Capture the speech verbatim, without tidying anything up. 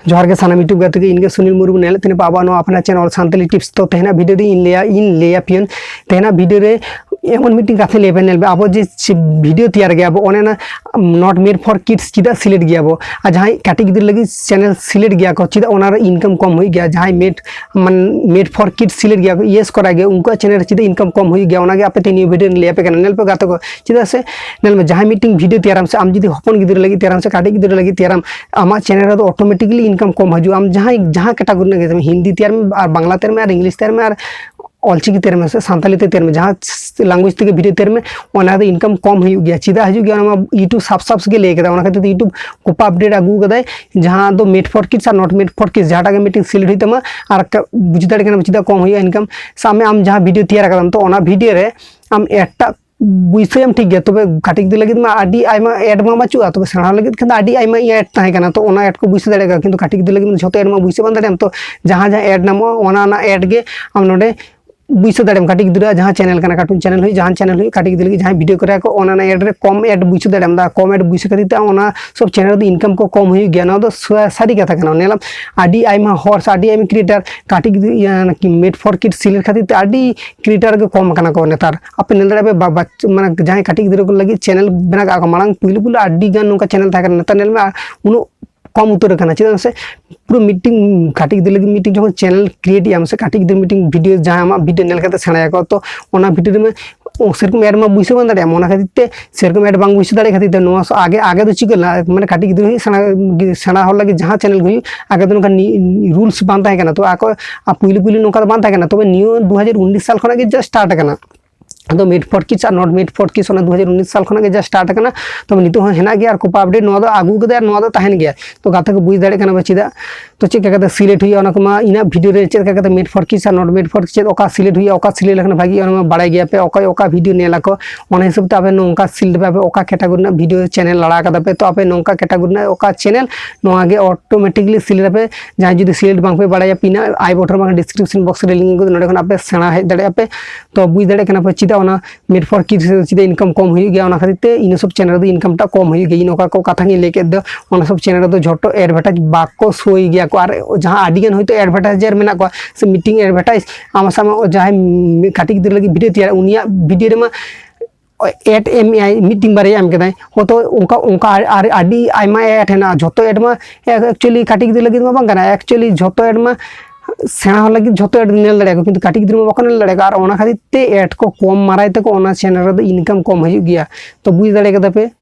ᱡᱚᱦᱟᱨ ᱜᱮ ᱥᱟᱱᱟᱢ YouTube ᱜᱟᱛᱮ ᱠᱚ, ᱤᱧ ᱜᱮ ᱥᱩᱱᱤᱞ ᱢᱩᱨᱢᱩ, ᱧᱮᱞᱮᱫ ᱛᱟᱦᱮᱱᱟ ᱯᱮ ᱟᱵᱚᱣᱟᱜ ᱱᱚᱣᱟ ᱟᱯᱱᱟᱨ channel ᱥᱟᱱᱛᱟᱞᱤ ᱴᱤᱯᱥ᱾ ᱛᱚ ᱛᱮᱦᱮᱧᱟᱜ video ᱨᱮ ᱤᱧ ᱞᱟᱹᱭᱟ, ᱤᱧ ᱞᱟᱹᱭᱟ ᱯᱮᱭᱟᱹᱧ ᱛᱮᱦᱮᱧᱟᱜ video ᱨᱮ ᱮᱢᱚᱱ ᱢᱤᱫᱴᱤᱡ ᱠᱟᱛᱷᱟ ᱞᱟᱹᱭ ᱯᱮ, ᱧᱮᱞ ᱯᱮ, ᱟᱵᱚ ᱡᱮ ᱪᱷᱤ-, video ᱛᱮᱭᱟᱨ ᱜᱮᱭᱟ ᱵᱚ, ᱚᱱᱮ ᱚᱱᱟ not made for kids ᱪᱮᱫᱟᱜ select ᱜᱮᱭᱟ ᱵᱚ? ᱟᱨ ᱡᱟᱦᱟᱸᱭ ᱠᱟᱹᱴᱤᱡ ᱜᱤᱫᱽᱨᱟᱹ ᱞᱟᱹᱜᱤᱫ channel select ᱜᱮᱭᱟ ᱠᱚ, ᱪᱮᱫᱟᱜ ᱚᱱᱟ ᱨᱮ income ᱠᱚᱢ ᱦᱩᱭᱩᱜ ᱜᱮᱭᱟ? ᱡᱟᱦᱟᱸᱭ made, ᱢᱟᱱ-, made for kids select ᱜᱮᱭᱟ ᱠᱚ, yes ᱠᱚᱨᱟ ᱜᱮ, ᱩᱱᱠᱩᱣᱟᱜ channel ᱨᱮ ᱪᱮᱫᱟᱜ income ᱠᱚᱢ ᱦᱩᱭᱩᱜ ᱜᱮᱭᱟ? ᱚᱱᱟ ᱜᱮ ᱟᱯᱮ ᱛᱮᱦᱮᱧ ᱱᱤᱭᱟᱹ video ᱨᱮᱧ ᱞᱟᱹᱭ ᱟᱯᱮ ᱠᱟᱱᱟ᱾ ᱧᱮᱞ ᱯᱮ ᱜᱟᱛᱮ ᱠᱚ, ᱪᱮᱫᱟᱜ ᱥᱮ ᱧᱮᱞ ᱢᱮ, ᱡᱟᱦᱟᱸᱭ ᱢᱤᱫᱴᱤᱡ video ᱛᱮᱭᱟᱨᱟᱢ ᱥᱮ, ᱟᱢ ᱡᱩᱫᱤ ᱦᱚᱯᱚᱱ ᱜᱤᱫᱽᱨᱟᱹ ᱞᱟᱹᱜᱤᱫ ᱛᱮᱭᱟᱨᱟᱢ ᱥᱮ ᱠᱟᱹᱴᱤᱡ ᱜᱤᱫᱽᱨᱟᱹ ᱞᱟᱹᱜᱤᱫ ᱛᱮᱭᱟᱨᱟᱢ, ᱟᱢᱟᱜ channel ᱨᱮᱫᱚ automatically income ᱠᱚᱢ ᱦᱤᱡᱩᱜᱼᱟ᱾ ᱟᱢ ᱡᱟᱦᱟᱸᱭ, ᱡᱟᱦᱟᱸ category ᱨᱮᱱᱟᱜ ᱜᱮ, ᱦᱤᱱᱫᱤ ᱛᱮᱭᱟᱨ ᱢᱮ ᱟᱨ ᱵᱟᱝᱞᱟ ᱛᱮᱭᱟᱨ ᱢᱮ ᱟᱨ English ᱛᱮᱭᱟᱨ ᱢᱮ ᱟᱨ ᱚᱞᱪᱤᱠᱤ ᱛᱮᱭᱟᱨ ᱢᱮ ᱥᱮ ᱥᱟᱱᱛᱟᱞᱤ ᱛᱮ ᱛᱮᱭᱟᱨ ᱢᱮ, ᱡᱟᱦᱟᱸ language ᱛᱮᱜᱮ video ᱛᱮᱭᱟᱨ ᱢᱮ, ᱚᱱᱟ ᱫᱚ income ᱠᱚᱢ ᱦᱩᱭᱩᱜ ᱜᱮᱭᱟ᱾ ᱪᱮᱫᱟᱜ ᱦᱤᱡᱩᱜ ᱜᱮᱭᱟ? ᱚᱱᱟ ᱢᱟ YouTube ᱥᱟᱯ ᱥᱟᱯ ᱜᱮ ᱞᱟᱹᱭ ᱠᱟᱫᱟ᱾ ᱚᱱᱟ ᱠᱷᱟᱹᱛᱤᱨ ᱛᱮ YouTube ᱠᱚᱯᱟ update ᱟᱹᱜᱩ ᱠᱟᱫᱟᱭ, ᱡᱟᱦᱟᱸ ᱫᱚ made for kids R not made for kids, ᱡᱟᱦᱟᱸᱴᱟᱜ ᱜᱮ ᱢᱤᱫᱴᱤᱡ select ᱦᱩᱭᱩᱜ ᱛᱟᱢᱟ᱾ ᱟᱨ ᱠᱟ-, ᱵᱩᱡᱽ ᱫᱟᱲᱮᱭᱟᱜ ᱠᱟᱱᱟ ᱪᱮᱫᱟᱜ ᱠᱚᱢ ᱦᱩᱭᱩᱜᱼᱟ income? ᱥᱟᱵ ᱢᱮ, ᱟᱢ ᱡᱟᱦᱟᱸ video ᱛᱮᱭᱟᱨ ᱠᱟᱫᱟᱢ, ᱛᱚ ᱚᱱᱟ video ᱨᱮ ᱟᱢ ᱮᱴᱟᱜ ᱵᱩᱡᱽ ᱥᱮ ᱮᱢ ᱴᱷᱤᱠ ᱜᱮᱭᱟ, ᱛᱚᱵᱮ ᱠᱟᱹᱴᱤᱡ ᱜᱤᱫᱽᱨᱟᱹ ᱞᱟᱹᱜᱤᱫ ᱢᱟ ᱟᱹᱰᱤ ᱟᱭᱢᱟ ad ᱢᱟ ᱵᱟᱹᱪᱩᱜᱼᱟ, ᱛᱚᱵᱮ ᱥᱮᱬᱟ ᱞᱟᱹᱜᱤᱫ ᱠᱷᱟᱱ ᱫᱚ ᱟᱹᱰᱤ ᱟᱭᱢᱟ ad ᱛᱟᱦᱮᱸ ᱠᱟᱱᱟ, ᱛᱚ ᱚᱱᱟ ad ᱠᱚ ᱵᱩᱡᱽ ᱫᱟᱲᱮᱭᱟᱜᱼᱟ, ᱠᱤᱱᱛᱩ ᱠᱟᱹᱴᱤᱡ ᱜᱤᱫᱽᱨᱟᱹ ᱞᱟᱹᱜᱤᱫ ᱡᱷᱚᱛᱚ ad ᱢᱟ ᱵᱩᱡᱽ ᱥᱮ ᱵᱟᱝ ᱫᱟᱲᱮᱭᱟᱜᱼᱟ᱾ ᱛᱚ ᱡᱟᱦᱟᱸ ᱡᱟᱦᱟᱸ ad ᱧᱟᱢᱚᱜᱼᱟ, ᱚᱱᱟ ᱚᱱᱟ ad ᱜᱮ ᱟᱢ ᱱᱚᱰᱮ ᱵᱩᱡᱽ ᱥᱮ ᱫᱟᱲᱮᱭᱟᱜᱼᱟᱢ᱾ ᱠᱟᱹᱴᱤᱡ ᱜᱤᱫᱽᱨᱟᱹ ᱡᱟᱦᱟᱸ channel ᱠᱟᱱᱟ, cartoon channel ᱦᱩᱭᱩᱜ, ᱡᱟᱦᱟᱸ channel ᱦᱩᱭᱩᱜ, ᱠᱟᱹᱴᱤᱡ ᱜᱤᱫᱽᱨᱟᱹ ᱞᱟᱹᱜᱤᱫ ᱡᱟᱦᱟᱸᱭ video ᱠᱚᱨᱟᱣ ᱟᱠᱚ, ᱚᱱᱟ ᱚᱱᱟ ad ᱨᱮ ᱠᱚᱢ ad ᱵᱩᱡᱽ ᱥᱮ ᱫᱟᱲᱮᱭᱟᱜᱼᱟᱢ᱾ ᱫᱟ ᱠᱚᱢ ad ᱵᱩᱡᱽ ᱥᱮ ᱠᱷᱟᱹᱛᱤᱨ ᱛᱮ ᱚᱱᱟ ᱥᱚᱵ channel ᱨᱮᱫᱚ income ᱠᱚ ᱠᱚᱢ ᱦᱩᱭᱩᱜ ᱜᱮᱭᱟ᱾ ᱱᱚᱣᱟ ᱫᱚ ᱥᱟ-, ᱥᱟᱹᱨᱤ ᱠᱟᱛᱷᱟ ᱠᱟᱱᱟ᱾ ᱧᱮᱞᱟᱢ, ᱟᱹᱰᱤ ᱟᱭᱢᱟ ᱦᱚᱲ ᱥᱮ ᱟᱹᱰᱤ ᱟᱭᱢᱟ creator ᱠᱟᱹᱴᱤᱡ ᱜᱤᱫᱽᱨᱟᱹ, ᱤᱭᱟᱹ, ᱢᱮᱰ ᱯᱷᱚᱨ ᱠᱤᱰᱥ ᱥᱤᱞᱮᱠᱴ ᱠᱷᱟᱹᱛᱤᱨ ᱛᱮ ᱟᱹᱰᱤ creator ᱜᱮ ᱠᱚᱢ ᱟᱠᱟᱱᱟ ᱠᱚ ᱱᱮᱛᱟᱨ᱾ ᱟᱯᱮ ᱧᱮᱞ ᱫᱟᱲᱮᱭᱟᱜ ᱯᱮ, ᱵᱟ-, ᱵᱟ-, ᱢᱟᱱᱮ ᱡᱟᱦᱟᱸᱭ ᱠᱟᱹᱴᱤᱡ ᱜᱤᱫᱽᱨᱟᱹ ᱠᱚ ᱞᱟᱹᱜᱤᱫ channel ᱵᱮᱱᱟᱣ ᱠᱟᱜᱼᱟ ᱠᱚ, ᱢᱟᱲᱟᱝ ᱯᱩᱭᱞᱩ ᱯᱩᱭᱞᱩ ᱟᱹᱰᱤ ᱜᱟᱱ ᱱᱚᱝᱠᱟ channel ᱛᱟᱦᱮᱸ ᱠᱟᱱᱟ, ᱱᱮᱛᱟᱨ ᱧᱮᱞ ᱢᱮ ᱩᱱᱟᱹᱜ ᱠᱚᱢ ᱩᱛᱟᱹᱨ ᱟᱠᱟᱱᱟ᱾ ᱪᱮᱫᱟᱜ ᱥᱮ ᱯᱩᱨᱟᱹ ᱢᱤᱫᱴᱤᱝ ᱠᱟᱹᱴᱤᱡ ᱜᱤᱫᱽᱨᱟᱹ ᱞᱟᱹᱜᱤᱫ ᱢᱤᱫᱴᱤᱝ ᱡᱚᱠᱷᱚᱱ channel create ᱮᱜᱼᱟᱢ ᱥᱮ ᱠᱟᱹᱴᱤᱡ ᱜᱤᱫᱽᱨᱟᱹ ᱢᱤᱫᱴᱤᱝ video, ᱡᱟᱦᱟᱸᱭ ᱟᱢᱟᱜ video ᱧᱮᱞ ᱠᱟᱛᱮ ᱥᱮᱬᱟᱭᱟᱠᱚ, ᱛᱚ ᱚᱱᱟ video ᱨᱮᱢᱟ ᱥᱮᱨᱚᱠᱚᱢ ad ᱢᱟ ᱵᱩᱡᱽ ᱦᱚᱸ ᱵᱟᱝ ᱫᱟᱲᱮᱭᱟᱜᱼᱟ᱾ ᱚᱱᱟ ᱠᱷᱟᱹᱛᱤᱨ ᱛᱮ ᱥᱮᱨᱚᱠᱚᱢ ad ᱵᱟᱝ ᱵᱩᱡᱽ ᱫᱟᱲᱮ ᱠᱷᱟᱹᱛᱤᱨ ᱛᱮ ᱱᱚᱣᱟ ᱥᱚ-, ᱟᱜᱮ, ᱟᱜᱮ ᱫᱚ ᱪᱤᱠᱟᱹ ᱞᱮᱱᱟ, ᱢᱟᱱᱮ ᱠᱟᱹᱴᱤᱡ ᱜᱤᱫᱽᱨᱟᱹ ᱦᱩᱭᱩᱜ ᱥᱮᱬᱟ, ᱥᱮᱬᱟ ᱦᱚᱲ ᱞᱟᱹᱜᱤᱫ ᱡᱟᱦᱟᱸ channel ᱜᱮ ᱦᱩᱭᱩᱜ, ᱟᱜᱮ ᱫᱚ ᱱᱚᱝᱠᱟ ᱱᱤ-, rules ᱵᱟᱝ ᱛᱟᱦᱮᱸ ᱠᱟᱱᱟ᱾ ᱛᱚ ᱟᱠᱚ, ᱟ, ᱯᱩᱭᱞᱩ ᱯᱩᱭᱞᱩ ᱱᱚᱝᱠᱟ ᱫᱚ ᱵᱟᱝ ᱛᱟᱦᱮᱸ ᱠᱟᱱᱟ᱾ ᱛᱚᱵᱮ ᱱᱤᱭᱟᱹ ᱫᱩ ᱦᱟᱡᱟᱨ ᱩᱱᱤᱥ ᱥᱟᱞ ᱠᱷᱚᱱᱟᱜ ᱜᱮ just start ᱟᱠᱟᱱᱟ᱾ ᱟᱫᱚ ᱢᱮᱰ ᱯᱷᱚᱨ ᱠᱤᱰᱥ ᱟᱨ ᱱᱚᱴ ᱢᱮᱰ ᱯᱷᱚᱨ ᱠᱤᱰᱥ ᱚᱱᱟ ᱫᱩ ᱦᱟᱡᱟᱨ ᱩᱱᱤᱥ ᱥᱟᱞ ᱠᱷᱚᱱᱟᱜ ᱜᱮ just start ᱟᱠᱟᱱᱟ᱾ ᱛᱚᱵᱮ ᱱᱤᱛᱚᱜ ᱦᱚᱸ ᱦᱮᱱᱟᱜ ᱜᱮᱭᱟ ᱟᱨ ᱠᱚᱯᱟ update ᱱᱚᱣᱟ ᱫᱚ ᱟᱹᱜᱩ ᱠᱟᱫᱟᱭ ᱟᱨ ᱱᱚᱣᱟ ᱫᱚ ᱛᱟᱦᱮᱱ ᱜᱮᱭᱟ᱾ ᱛᱚ ᱜᱟᱛᱮ ᱠᱚ ᱵᱩᱡᱽ ᱫᱟᱲᱮᱭᱟᱜ ᱠᱟᱱᱟ ᱯᱮ ᱪᱮᱫᱟᱜ ᱛᱚ ᱪᱮᱫ ᱞᱮᱠᱟ ᱠᱟᱛᱮ select ᱦᱩᱭᱩᱜᱼᱟ, ᱚᱱᱟ ᱠᱚᱢᱟ ᱤᱧᱟᱹᱜ video ᱨᱮ ᱪᱮᱫ ᱞᱮᱠᱟ ᱠᱟᱛᱮ made for kids R not made for kids, ᱪᱮᱫ ᱚᱠᱟ select ᱦᱩᱭᱩᱜᱼᱟ, ᱚᱠᱟ select ᱞᱮᱠᱷᱟᱱ ᱵᱷᱟᱜᱤᱜᱼᱟ, ᱚᱱᱟ ᱢᱟ ᱵᱟᱲᱟᱭ ᱜᱮᱭᱟ ᱯᱮ, ᱚᱠᱚᱭ ᱚᱠᱟ video ᱧᱮᱞ ᱟᱠᱚ, ᱚᱱᱟ ᱦᱤᱥᱟᱹᱵ ᱛᱮ ᱟᱯᱮ ᱱᱚᱝᱠᱟ select ᱯᱮ, ᱟᱯᱮ ᱚᱠᱟ category ᱨᱮᱱᱟᱜ video channel ᱟᱲᱟᱜ ᱠᱟᱫᱟ ᱯᱮ, ᱛᱚ ᱟᱯᱮ ᱱᱚᱝᱠᱟ category ᱨᱮᱱᱟᱜ ᱚᱠᱟ channel, ᱱᱚᱣᱟ ᱜᱮ automatically select ᱟᱯᱮ᱾ ᱡᱟᱦᱟᱸᱭ ᱡᱩᱫᱤ select ᱵᱟᱝ ᱯᱮ ᱵᱟᱲᱟᱭᱟ, ᱯᱤᱱᱟ I button ᱵᱟᱝ description box ᱨᱮ link ᱤᱧ ᱠᱚᱫᱚ, ᱱᱚᱸᱰᱮ ᱠᱷᱚᱱ ᱟᱯᱮ ᱥᱮᱬᱟ ᱦᱮᱡ ᱫᱟᱲᱮᱭᱟᱜᱼᱟ ᱯᱮ᱾ ᱛᱚ ᱵᱩᱡᱽ ᱫᱟᱲᱮᱭᱟᱜ ᱠᱟᱱᱟ ᱯᱮ ᱪᱮᱫᱟᱜ ᱚᱱᱟ made for kids ᱨᱮ ᱪᱮᱫᱟᱜ income ᱠᱚᱢ ᱦᱩᱭᱩᱜ ᱜᱮᱭᱟ, ᱚᱱᱟ ᱠᱷᱟᱹᱛᱤᱨ ᱛᱮ ᱤᱱᱟᱹ ᱥᱚᱵ channel ᱨᱮᱫᱚ income ᱴᱟᱜ ᱠᱚᱢ ᱦᱩᱭᱩᱜ ᱜᱮᱭᱟ᱾ ᱤᱧ ᱚᱠᱟ ᱠᱚ ᱠᱟᱛᱷᱟ ᱜᱤᱧ ᱞᱟᱹᱭ ᱠᱮᱫ ᱫᱚ, ᱚᱱᱟ ᱥᱚᱵ channel ᱨᱮᱫᱚ ᱡᱷᱚᱛᱚ advertise ᱵᱟᱠᱚ show ᱜᱮᱭᱟ ᱠᱚ, ᱟᱨ ᱡᱟᱦᱟᱸ ᱟᱹᱰᱤ ᱜᱟᱱ ᱦᱚᱭᱛᱳ advertiser ᱢᱮᱱᱟᱜ ᱠᱚᱣᱟ ᱥᱮ ᱢᱤᱫᱴᱤᱝ advertise, ᱟᱢ ᱥᱟᱢ ᱡᱟᱦᱟᱸᱭ ᱠᱟᱹᱴᱤᱡ ᱜᱤᱫᱽᱨᱟᱹ ᱞᱟᱹᱜᱤᱫ video ᱛᱮᱭᱟᱨ, ᱩᱱᱤᱭᱟᱜ video ᱨᱮᱢᱟ ad ᱮᱢ ᱮᱜᱼᱟᱭ, ᱢᱤᱫᱴᱤᱝ ᱵᱟᱨᱭᱟ ᱮᱢ ᱠᱮᱫᱟᱭ, ᱦᱚᱭᱛᱳ ᱚᱱᱠᱟ ᱚᱱᱠᱟ ᱟᱨ ᱟᱹᱰᱤ ᱟᱭᱢᱟ ad ᱦᱮᱱᱟᱜᱼᱟ, ᱡᱷᱚᱛᱚ ad ᱢᱟ actually ᱠᱟᱹᱴᱤᱡ ᱜᱤᱫᱽᱨᱟᱹ ᱞᱟᱹᱜᱤᱫ ᱢᱟ ᱵᱟᱝ ᱠᱟᱱᱟ, actually ᱡᱷᱚᱛᱚ ad ᱢᱟ ᱥᱮᱬᱟ ᱦᱚᱲ ᱞᱟᱹᱜᱤᱫ ᱡᱷᱚᱛᱚ ad ᱧᱮᱞ ᱫᱟᱲᱮᱭᱟᱜᱼᱟ ᱠᱚ, ᱠᱤᱱᱛᱩ ᱠᱟᱹᱴᱤᱡ ᱜᱤᱫᱽᱨᱟᱹ ᱢᱟ ᱵᱟᱠᱚ ᱧᱮᱞ ᱫᱟᱲᱮᱭᱟᱜᱼᱟ᱾ ᱟᱨ ᱚᱱᱟ ᱠᱷᱟᱹᱛᱤᱨ ᱛᱮ ad ᱠᱚ ᱠᱚᱢ ᱢᱟᱨᱟᱭ ᱛᱮᱠᱚ ᱚᱱᱟ channel ᱨᱮᱫᱚ income ᱠᱚᱢ ᱦᱤᱡᱩᱜ ᱜᱮᱭᱟ᱾ ᱛᱚ ᱵᱩᱡᱽ ᱫᱟᱲᱮ ᱠᱟᱫᱟ ᱯᱮ᱾